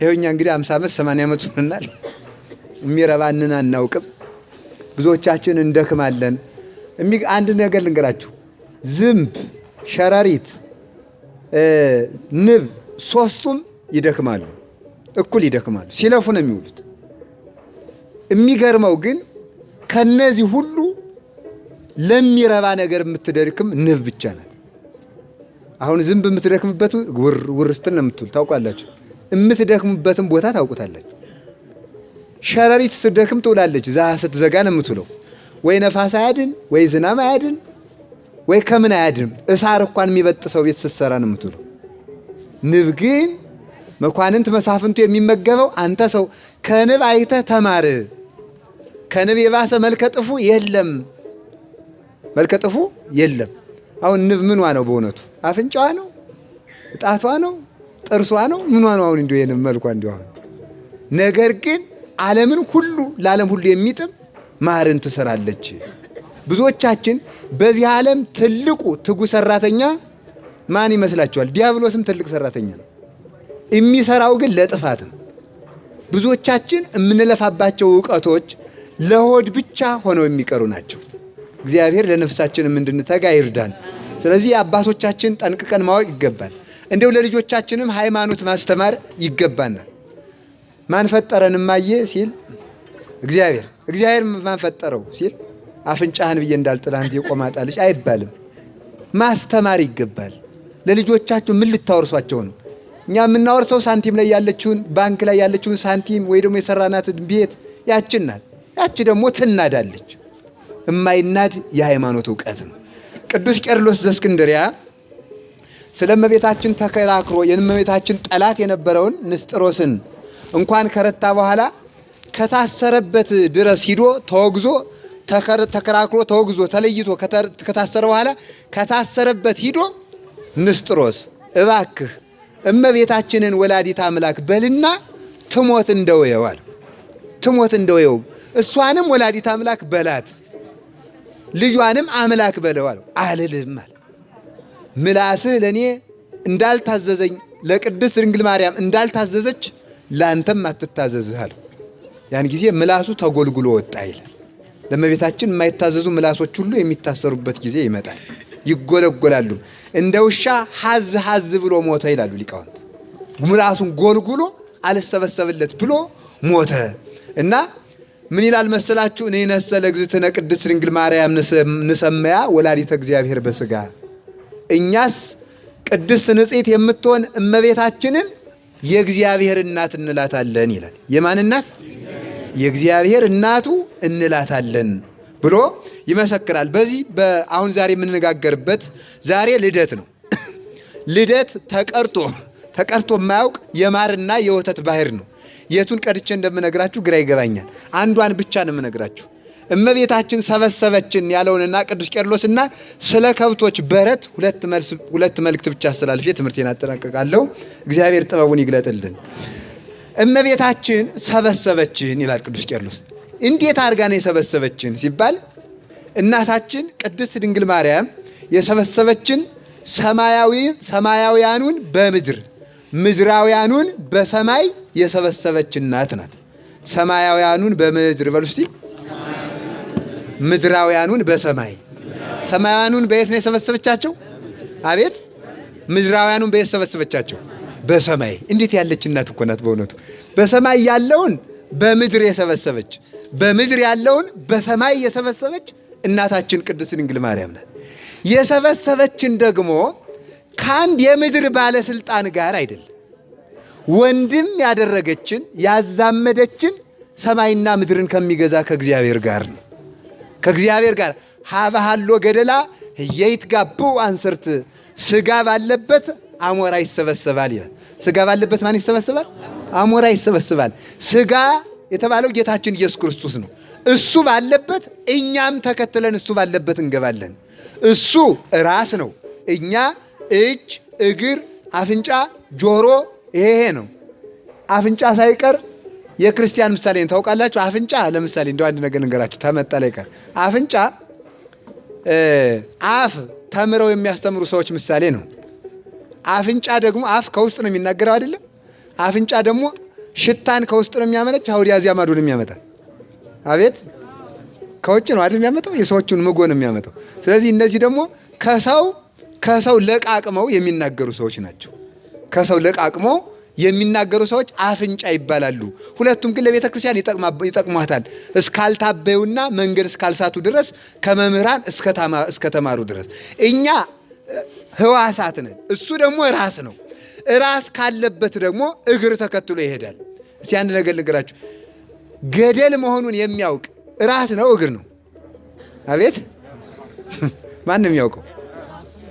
ይኸው እኛ እንግዲህ 50 ዓመት 80 ዓመት ሆነናል። የሚረባንን አናውቅም። ብዙዎቻችን እንደክማለን። አንድ ነገር ልንገራችሁ፣ ዝንብ፣ ሸረሪት፣ ንብ ሶስቱም ይደክማሉ፣ እኩል ይደክማሉ። ሲለፉ ነው የሚውሉት። የሚገርመው ግን ከነዚህ ሁሉ ለሚረባ ነገር የምትደክም ንብ ብቻ ናት። አሁን ዝንብ የምትደክምበት ውር ውር ስትል ነው የምትውል፣ ታውቃላችሁ። የምትደክምበትን ቦታ ታውቁታላችሁ። ሸረሪት ስትደክም ትውላለች። ዛ ስትዘጋ ነው የምትውለው። ወይ ነፋስ አያድን፣ ወይ ዝናብ አያድን፣ ወይ ከምን አያድንም። እሳር እንኳን የሚበጥሰው ቤት ስትሰራ ነው የምትውለው። ንብ ግን መኳንንት መሳፍንቱ የሚመገበው አንተ ሰው ከንብ አይተህ ተማር። ከንብ የባሰ መልከ ጥፉ የለም፣ መልከ ጥፉ የለም። አሁን ንብ ምኗ ነው በእውነቱ? አፍንጫዋ ነው? ጣቷ ነው? ጥርሷ ነው? ምኗ ነው? አሁን እንዲሁ የንብ መልኳ እንዲሁ አሁን ነገር ግን ዓለምን ሁሉ ለዓለም ሁሉ የሚጥም ማርን ትሰራለች። ብዙዎቻችን በዚህ ዓለም ትልቁ ትጉ ሰራተኛ ማን ይመስላችኋል? ዲያብሎስም ትልቅ ሰራተኛ ነው። የሚሰራው ግን ለጥፋት ነው። ብዙዎቻችን የምንለፋባቸው እውቀቶች ለሆድ ብቻ ሆነው የሚቀሩ ናቸው። እግዚአብሔር ለነፍሳችንም እንድንተጋ ይርዳን። ስለዚህ አባቶቻችን ጠንቅቀን ማወቅ ይገባል። እንደው ለልጆቻችንም ሃይማኖት ማስተማር ይገባናል። ማን ፈጠረን እማዬ ሲል እግዚአብሔር። እግዚአብሔር ማን ፈጠረው ሲል አፍንጫህን ብዬ እንዳልጥልህ አንተ የቆማጣ ልጅ አይባልም። ማስተማር ይገባል። ለልጆቻችሁ ምን ልታወርሷቸው ነው? እኛ የምናወርሰው ሳንቲም ላይ ያለችውን ባንክ ላይ ያለችውን ሳንቲም ወይ ደግሞ የሰራናት ቤት ያችን ናት። ያቺ ደግሞ ትናዳለች። እማይናድ የሃይማኖት እውቀት ነው። ቅዱስ ቄርሎስ ዘእስክንድርያ ስለ እመቤታችን ተከራክሮ የእመቤታችን ጠላት የነበረውን ንስጥሮስን እንኳን ከረታ በኋላ ከታሰረበት ድረስ ሂዶ ተወግዞ ተከራክሮ ተወግዞ ተለይቶ ከታሰረ በኋላ ከታሰረበት ሂዶ ንስጥሮስ እባክህ እመቤታችንን ወላዲት አምላክ በልና ትሞት እንደወየው አለ። ትሞት እንደወየው እሷንም ወላዲት አምላክ በላት ልጇንም አምላክ በለው አለው። አልልም አለ። ምላስህ ለእኔ እንዳልታዘዘኝ ለቅድስት ድንግል ማርያም እንዳልታዘዘች ላንተም አትታዘዝህ አለው። ያን ጊዜ ምላሱ ተጎልጉሎ ወጣ ይላል። ለእመቤታችን የማይታዘዙ ምላሶች ሁሉ የሚታሰሩበት ጊዜ ይመጣል፣ ይጎለጎላሉ። እንደ ውሻ ሀዝ ሀዝ ብሎ ሞተ ይላሉ ሊቃውንት። ምላሱን ጎልጉሎ አልሰበሰብለት ብሎ ሞተ እና ምን ይላል መሰላችሁ? እኔ ነሰ ለእግዝእትነ ቅድስት ድንግል ማርያም ንሰመያ ወላዲተ እግዚአብሔር በስጋ። እኛስ ቅድስት ንጽሕት የምትሆን እመቤታችንን የእግዚአብሔር እናት እንላታለን ይላል። የማን እናት? የእግዚአብሔር እናቱ እንላታለን ብሎ ይመሰክራል። በዚህ አሁን ዛሬ የምንነጋገርበት ዛሬ ልደት ነው። ልደት ተቀርቶ ተቀርቶ የማያውቅ የማርና የወተት ባህር ነው። የቱን ቀድቼ እንደምነግራችሁ ግራ ይገባኛል። አንዷን ብቻ ነው የምነግራችሁ። እመቤታችን ሰበሰበችን ያለውንና ቅዱስ ቄርሎስና ስለ ከብቶች በረት ሁለት መልእክት ብቻ አስተላልፌ ትምህርቴን አጠናቀቃለሁ። እግዚአብሔር ጥበቡን ይግለጥልን። እመቤታችን ሰበሰበችን ይላል ቅዱስ ቄርሎስ። እንዴት አድርጋ ነው የሰበሰበችን ሲባል እናታችን ቅድስት ድንግል ማርያም የሰበሰበችን ሰማያውያኑን በምድር ምድራውያኑን በሰማይ የሰበሰበች እናት ናት። ሰማያውያኑን በምድር በሉ እስቲ፣ ምድራውያኑን በሰማይ። ሰማያውያኑን በየት ነው የሰበሰበቻቸው? አቤት፣ ምድራውያኑን በየት ሰበሰበቻቸው? በሰማይ። እንዴት ያለች እናት እኮ ናት በእውነቱ። በሰማይ ያለውን በምድር የሰበሰበች፣ በምድር ያለውን በሰማይ የሰበሰበች እናታችን ቅድስት ድንግል ማርያም ናት። የሰበሰበችን ደግሞ ከአንድ የምድር ባለስልጣን ጋር አይደለም። ወንድም ያደረገችን ያዛመደችን ሰማይና ምድርን ከሚገዛ ከእግዚአብሔር ጋር ነው። ከእግዚአብሔር ጋር ሀበሃሎ ገደላ ህየይትጋቡ አንስርት፣ ስጋ ባለበት አሞራ ይሰበሰባል ይላል። ስጋ ባለበት ማን ይሰበሰባል? አሞራ ይሰበሰባል። ስጋ የተባለው ጌታችን ኢየሱስ ክርስቶስ ነው። እሱ ባለበት እኛም ተከትለን እሱ ባለበት እንገባለን። እሱ ራስ ነው። እኛ እጅ፣ እግር፣ አፍንጫ፣ ጆሮ ይሄ ነው። አፍንጫ ሳይቀር የክርስቲያን ምሳሌ ነው። ታውቃላችሁ። አፍንጫ ለምሳሌ እንደው አንድ ነገር ልንገራችሁ ተመጣ ላይ ቀር አፍንጫ አፍ ተምረው የሚያስተምሩ ሰዎች ምሳሌ ነው። አፍንጫ ደግሞ አፍ ከውስጥ ነው የሚናገረው አይደለም። አፍንጫ ደግሞ ሽታን ከውስጥ ነው የሚያመነጭ፣ ወዲያ ማዶ ነው የሚያመጣ። አቤት ከውጭ ነው አይደል የሚያመጣው? የሰዎቹን ምጎ ነው የሚያመጣው። ስለዚህ እነዚህ ደግሞ ከሰው ለቃቅመው የሚናገሩ ሰዎች ናቸው። ከሰው ለቃቅመው የሚናገሩ ሰዎች አፍንጫ ይባላሉ። ሁለቱም ግን ለቤተ ክርስቲያን ይጠቅሟታል እስካልታበዩና መንገድ እስካልሳቱ ድረስ ከመምህራን እስከተማሩ ድረስ። እኛ ህዋሳት ነን፣ እሱ ደግሞ ራስ ነው። ራስ ካለበት ደግሞ እግር ተከትሎ ይሄዳል። እስቲ አንድ ነገር ልንገራችሁ። ገደል መሆኑን የሚያውቅ ራስ ነው እግር ነው? አቤት ማን ነው የሚያውቀው?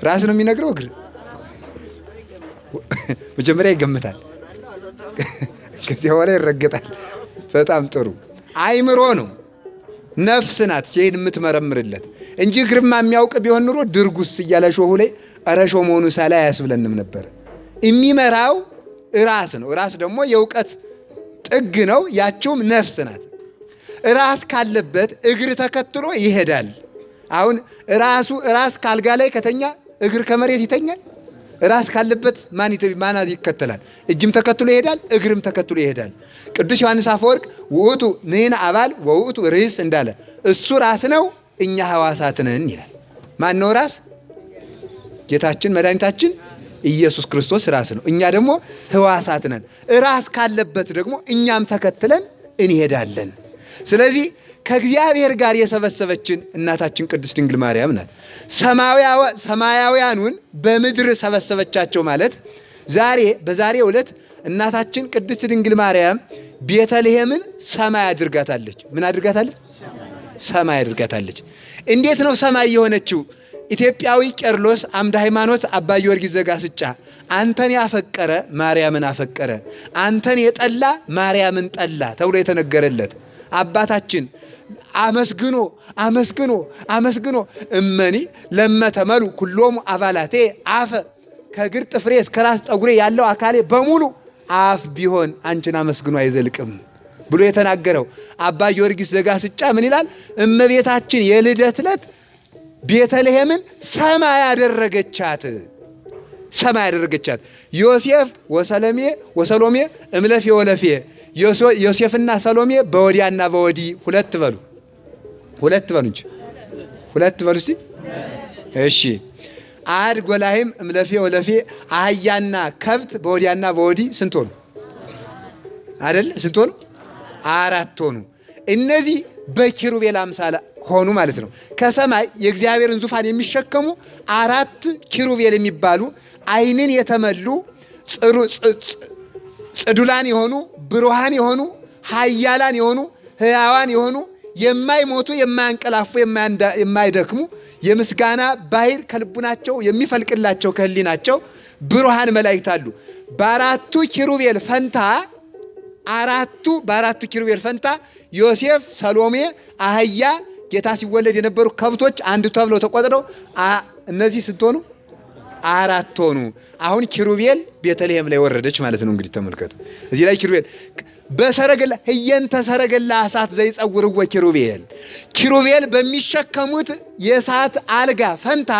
ራስ ነው የሚነግረው? እግር መጀመሪያ ይገምታል፣ ከዚያ በኋላ ይረገጣል። በጣም ጥሩ። አይምሮ ነው ነፍስ ናት ይህን የምትመረምርለት እንጂ እግርማ የሚያውቅ ቢሆን ኑሮ ድርጉስ እያለ ሾሁ ላይ ኧረ ሾህ መሆኑን ሳላይ አያስብለንም ነበር። የሚመራው ራስ ነው። ራስ ደግሞ የእውቀት ጥግ ነው። ያችውም ነፍስ ናት። ራስ ካለበት እግር ተከትሎ ይሄዳል። አሁን ራስ ካልጋ ላይ ከተኛ እግር ከመሬት ይተኛል። ራስ ካለበት ማን ይከተላል? እጅም ተከትሎ ይሄዳል፣ እግርም ተከትሎ ይሄዳል። ቅዱስ ዮሐንስ አፈወርቅ ውእቱ ንሕነ አባል ወውእቱ ርእስ እንዳለ እሱ ራስ ነው፣ እኛ ሕዋሳት ነን ይላል። ማን ነው ራስ? ጌታችን መድኃኒታችን ኢየሱስ ክርስቶስ ራስ ነው። እኛ ደግሞ ሕዋሳት ነን። ራስ ካለበት ደግሞ እኛም ተከትለን እንሄዳለን። ስለዚህ ከእግዚአብሔር ጋር የሰበሰበችን እናታችን ቅድስት ድንግል ማርያም ናት። ሰማያውያኑን በምድር ሰበሰበቻቸው ማለት ዛሬ በዛሬው ዕለት እናታችን ቅድስት ድንግል ማርያም ቤተልሔምን ሰማይ አድርጋታለች። ምን አድርጋታለች? ሰማይ አድርጋታለች። እንዴት ነው ሰማይ የሆነችው? ኢትዮጵያዊ ቄርሎስ አምደ ሃይማኖት አባ ጊዮርጊስ ዘጋስጫ አንተን ያፈቀረ ማርያምን አፈቀረ፣ አንተን የጠላ ማርያምን ጠላ ተብሎ የተነገረለት አባታችን አመስግኖ አመስግኖ አመስግኖ እመኒ ለመተመሉ ኩሎሙ አባላቴ አፈ ከእግር ጥፍሬ እስከ ራስ ጠጉሬ ያለው አካሌ በሙሉ አፍ ቢሆን አንቺን አመስግኖ አይዘልቅም ብሎ የተናገረው አባ ጊዮርጊስ ዘጋስጫ ምን ይላል? እመቤታችን የልደት ዕለት ቤተልሔምን ሰማይ አደረገቻት። ሰማይ አደረገቻት። ዮሴፍ ወሰሎሜ ወሰሎሜ እምለፌ ወለፌ ዮሴፍና ሰሎሜ በወዲያና በወዲህ ሁለት በሉ ሁለት በሉ እንጂ ሁለት በሉ እስቲ። እሺ አድ ጎላሂም እምለፌ ወለፌ አህያና ከብት በወዲያና በወዲህ ስንት ሆኑ? አይደለ ስንት ሆኑ? አራት ሆኑ። እነዚህ በኪሩቤል አምሳል ሆኑ ማለት ነው። ከሰማይ የእግዚአብሔርን ዙፋን የሚሸከሙ አራት ኪሩቤል የሚባሉ ዓይንን የተመሉ ጽዱላን የሆኑ ብሩሃን የሆኑ ኃያላን የሆኑ ሕያዋን የሆኑ የማይሞቱ የማያንቀላፉ የማይደክሙ የምስጋና ባህር ከልቡናቸው የሚፈልቅላቸው ከህሊናቸው ብሩሃን መላእክት አሉ። በአራቱ ኪሩቤል ፈንታ በአራቱ ኪሩቤል ፈንታ ዮሴፍ፣ ሰሎሜ፣ አህያ ጌታ ሲወለድ የነበሩ ከብቶች አንዱ ተብለው ተቆጥረው እነዚህ ስንት ሆኑ? አራት ሆኑ። አሁን ኪሩቤል ቤተልሔም ላይ ወረደች ማለት ነው። እንግዲህ ተመልከቱ እዚህ ላይ ኪሩቤል በሰረገላ ህየንተ ሰረገላ እሳት ዘይጸውርዎ ኪሩቤል ኪሩቤል በሚሸከሙት የእሳት አልጋ ፈንታ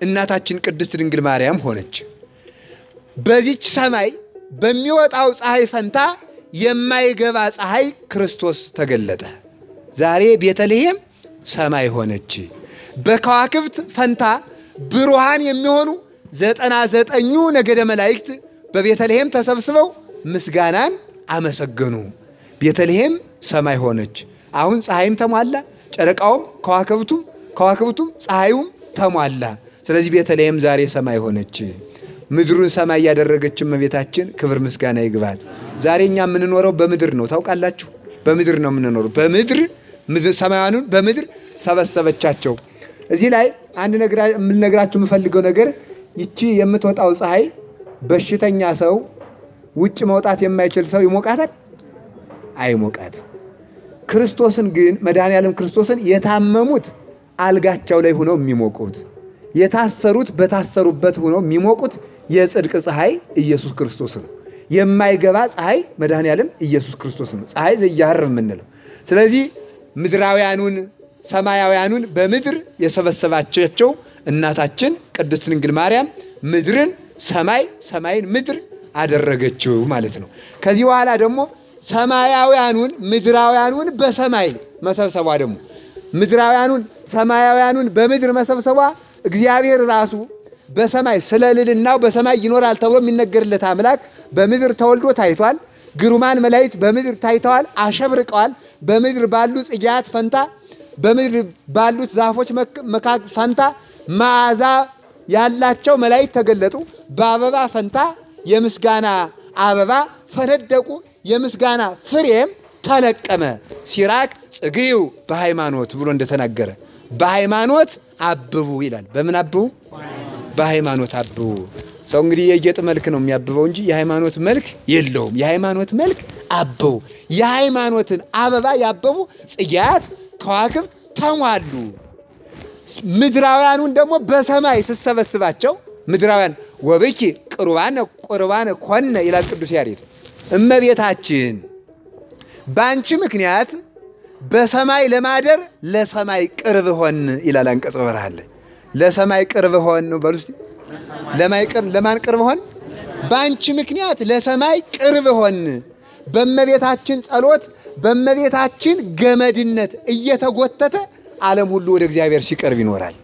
እናታችን ቅድስት ድንግል ማርያም ሆነች። በዚች ሰማይ በሚወጣው ፀሐይ ፈንታ የማይገባ ፀሐይ ክርስቶስ ተገለጠ። ዛሬ ቤተልሔም ሰማይ ሆነች። በከዋክብት ፈንታ ብሩሃን የሚሆኑ 99ኙ ነገደ መላእክት በቤተልሔም ተሰብስበው ምስጋናን አመሰገኑ። ቤተልሔም ሰማይ ሆነች። አሁን ፀሐይም ተሟላ፣ ጨረቃውም ከዋክብቱም ፀሐዩም ተሟላ። ስለዚህ ቤተልሔም ዛሬ ሰማይ ሆነች። ምድሩን ሰማይ ያደረገች እመቤታችን ክብር ምስጋና ይግባት። ዛሬ እኛ የምንኖረው በምድር ነው፣ ታውቃላችሁ። በምድር ነው የምንኖረው። በምድር ሰማያኑን በምድር ሰበሰበቻቸው። እዚህ ላይ አንድ ነገር የምነግራችሁ የምፈልገው ነገር ይቺ የምትወጣው ፀሐይ በሽተኛ ሰው ውጭ መውጣት የማይችል ሰው ይሞቃታል? አይሞቃትም። ክርስቶስን ግን መድኃኔዓለም ክርስቶስን የታመሙት አልጋቸው ላይ ሆነው የሚሞቁት፣ የታሰሩት በታሰሩበት ሆነው የሚሞቁት የጽድቅ ፀሐይ ኢየሱስ ክርስቶስ ነው። የማይገባ ፀሐይ መድኃኔዓለም ኢየሱስ ክርስቶስ ነው። ፀሐይ ዘያርብ የምንለው። ስለዚህ ምድራውያኑን ሰማያውያኑን በምድር የሰበሰባቸው እናታችን ቅድስት ድንግል ማርያም ምድርን ሰማይ ሰማይን ምድር አደረገችው ማለት ነው። ከዚህ በኋላ ደግሞ ሰማያውያኑን ምድራውያኑን በሰማይ መሰብሰቧ ደግሞ ምድራውያኑን ሰማያውያኑን በምድር መሰብሰቧ እግዚአብሔር ራሱ በሰማይ ስለ ልዕልናው በሰማይ ይኖራል ተብሎ የሚነገርለት አምላክ በምድር ተወልዶ ታይቷል። ግሩማን መላእክት በምድር ታይተዋል፣ አሸብርቀዋል። በምድር ባሉ ጽጌያት ፈንታ በምድር ባሉት ዛፎች ፈንታ መዓዛ ያላቸው መላእክት ተገለጡ። በአበባ ፈንታ የምስጋና አበባ ፈነደቁ፣ የምስጋና ፍሬም ተለቀመ። ሲራክ ጽግዩ በሃይማኖት ብሎ እንደተናገረ በሃይማኖት አብቡ ይላል። በምን አብቡ? በሃይማኖት አብቡ። ሰው እንግዲህ የጌጥ መልክ ነው የሚያብበው እንጂ የሃይማኖት መልክ የለውም። የሃይማኖት መልክ አብቡ። የሃይማኖትን አበባ ያበቡ ጽጌያት ከዋክብት ተሟሉ። ምድራውያኑን ደግሞ በሰማይ ስትሰበስባቸው ምድራውያን ወብኪ ቅሩባነ ቁርባነ ኮነ ይላል ቅዱስ ያሬድ። እመቤታችን በአንቺ ምክንያት በሰማይ ለማደር ለሰማይ ቅርብ ሆን ይላል አንቀጸ ብርሃን ላይ። ለሰማይ ቅርብ ሆን ነው በሉ እስቲ። ለማን ቅርብ ሆን? በአንቺ ምክንያት ለሰማይ ቅርብ ሆን። በእመቤታችን ጸሎት በእመቤታችን ገመድነት እየተጎተተ ዓለም ሁሉ ወደ እግዚአብሔር ሲቀርብ ይኖራል።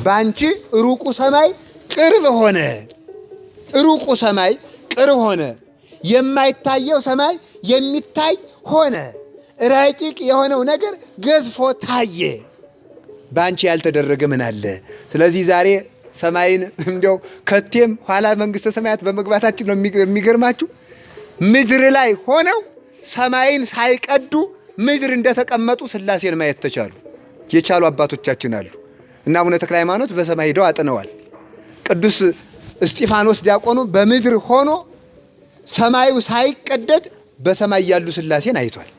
በአንቺ ሩቁ ሰማይ ቅርብ ሆነ። ሩቁ ሰማይ ቅርብ ሆነ። የማይታየው ሰማይ የሚታይ ሆነ። ረቂቅ የሆነው ነገር ገዝፎ ታየ። በአንቺ ያልተደረገ ምን አለ? ስለዚህ ዛሬ ሰማይን እንዲያው ከቴም ኋላ መንግሥተ ሰማያት በመግባታችን ነው የሚገርማችሁ። ምድር ላይ ሆነው ሰማይን ሳይቀዱ ምድር እንደተቀመጡ ሥላሴን ማየት ተቻሉ የቻሉ አባቶቻችን አሉ። እና አቡነ ተክለ ሃይማኖት በሰማይ ሄደው አጥነዋል። ቅዱስ እስጢፋኖስ ዲያቆኑ በምድር ሆኖ ሰማዩ ሳይቀደድ በሰማይ ያሉ ሥላሴን አይቷል።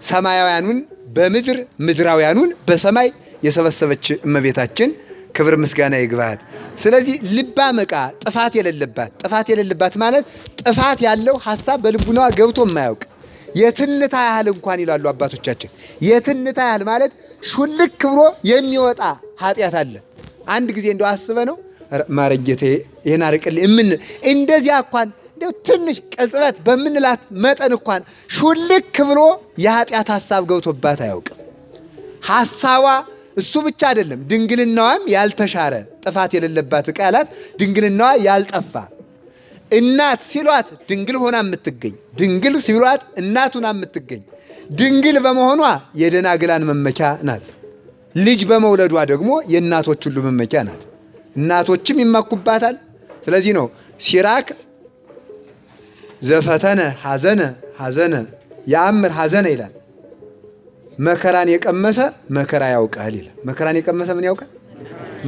ሰማያውያኑን በምድር ምድራውያኑን በሰማይ የሰበሰበች እመቤታችን ክብር ምስጋና ይግባት። ስለዚህ ልባም ዕቃ ጥፋት የሌለባት ጥፋት የሌለባት ማለት ጥፋት ያለው ሐሳብ በልቡናዋ ገብቶ የማያውቅ የትንታ ያህል እንኳን ይላሉ አባቶቻችን። የትንታ ያህል ማለት ሹልክ ብሎ የሚወጣ ኃጢአት አለ። አንድ ጊዜ እንደው አስበ ነው ማረጌቴ ይሄን አርቅልኝ እምን እንደዚያ እንኳን እንደው ትንሽ ቅጽበት በምንላት መጠን እንኳን ሹልክ ብሎ የኃጢአት ሐሳብ ገብቶባት አያውቅም። ሐሳቧ እሱ ብቻ አይደለም፣ ድንግልናዋም ያልተሻረ ጥፋት የሌለባት ዕቃ ያላት ድንግልናዋ ያልጠፋ እናት ሲሏት ድንግል ሆና የምትገኝ ድንግል ሲሏት እናት ሆና የምትገኝ ድንግል በመሆኗ የደናግላን መመኪያ ናት። ልጅ በመውለዷ ደግሞ የእናቶች ሁሉ መመኪያ ናት። እናቶችም ይመኩባታል። ስለዚህ ነው ሲራክ ዘፈተነ ሐዘነ ሐዘነ የአምር ሐዘነ ይላል። መከራን የቀመሰ መከራ ያውቃል ይላል። መከራን የቀመሰ ምን ያውቃል?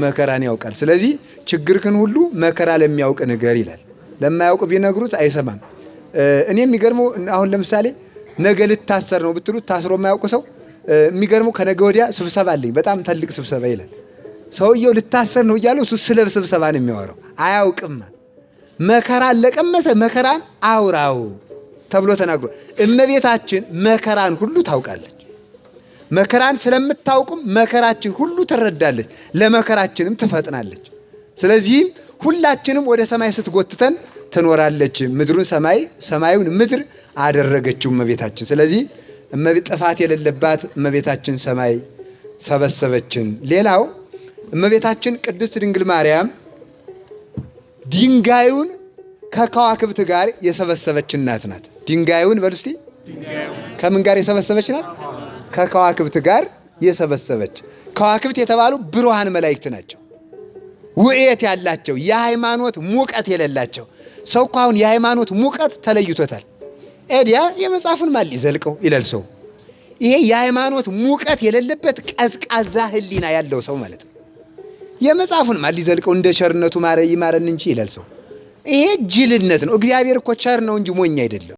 መከራን ያውቃል። ስለዚህ ችግርክን ሁሉ መከራ ለሚያውቅ ንገር ይላል። ለማያውቅ ቢነግሩት አይሰማም። እኔ የሚገርመው አሁን ለምሳሌ ነገ ልታሰር ነው ብትሉት ታስሮ የማያውቅ ሰው የሚገርመው ከነገ ወዲያ ስብሰባ አለኝ በጣም ትልቅ ስብሰባ ይላል። ሰውየው ልታሰር ነው እያለው እሱ ስለ ስብሰባ ነው የሚያወራው። አያውቅም። መከራን ለቀመሰ መከራን አውራው ተብሎ ተናግሮ እመቤታችን መከራን ሁሉ ታውቃለች። መከራን ስለምታውቅም መከራችን ሁሉ ትረዳለች፣ ለመከራችንም ትፈጥናለች። ስለዚህም ሁላችንም ወደ ሰማይ ስትጎትተን ትኖራለች። ምድሩን ሰማይ ሰማዩን ምድር አደረገችው እመቤታችን። ስለዚህ ጥፋት የሌለባት እመቤታችን ሰማይ ሰበሰበችን። ሌላው እመቤታችን ቅድስት ድንግል ማርያም ድንጋዩን ከከዋክብት ጋር የሰበሰበች እናት ናት። ድንጋዩን በሉ እስቲ ከምን ጋር የሰበሰበች ናት? ከከዋክብት ጋር የሰበሰበች። ከዋክብት የተባሉ ብሩሃን መላእክት ናቸው። ውዕየት ያላቸው የሃይማኖት ሙቀት የሌላቸው። ሰው እኮ አሁን የሃይማኖት ሙቀት ተለይቶታል። ኤዲያ የመጽሐፉን ማን ሊዘልቀው ይላል ሰው። ይሄ የሃይማኖት ሙቀት የሌለበት ቀዝቃዛ ሕሊና ያለው ሰው ማለት ነው። የመጽሐፉን ማን ሊዘልቀው እንደ ቸርነቱ ማረ ይማረን እንጂ ይላል ሰው። ይሄ ጅልነት ነው። እግዚአብሔር እኮ ቸር ነው እንጂ ሞኝ አይደለም።